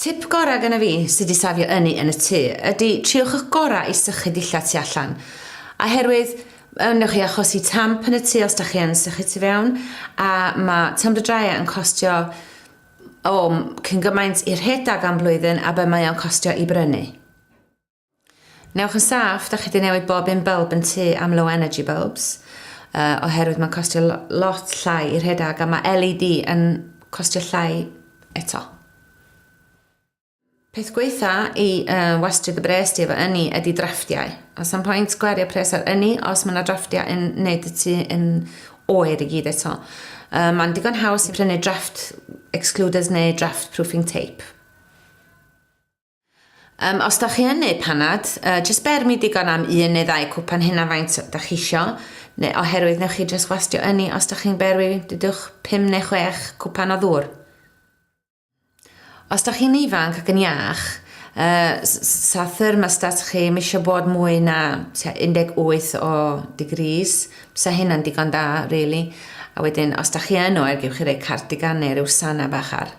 Tip gorau gynna fi sydd wedi safio ynni yn y tŷ ydy triwch eich gorau i sychu dillad tu allan. Oherwydd wnewch chi achosi tamp yn y tŷ os da chi yn sychu tu fewn a mae tumbler dryer yn costio o cyn gymaint i rhedeg am blwyddyn a be mae o'n costio i brynu. Newch yn saff, da chi 'di newid bob un bylb yn tŷ am low energy bulbs, uh, oherwydd mae'n costio lot llai i rhedeg a mae LED yn costio llai eto. Peth gweitha i uh, wastio dy bres di efo ynni ydy drafftiau. Os am pwynt gwario pres ar ynni os mae yna drafftiau yn neud y tŷ yn oer i gyd eto. Uh, mae'n digon haws i prynu draft excluders neu draft proofing tape. Um, os da chi yn neud panad, uh, just bermi digon am un neu ddau cwpan hynna faint da chi isio, neu oherwydd newch chi just wastio ynni os da chi'n berwi, dydwch, 5 neu 6 cwpan o ddŵr. Os da chi'n ifanc ac yn iach, uh, sa thermostat chi ddim eisiau bod mwy na 18 o degrees, sa hynna'n digon da, really. A wedyn, os da chi yn oer, gewch chi roi cardigan neu ryw sana bach ar.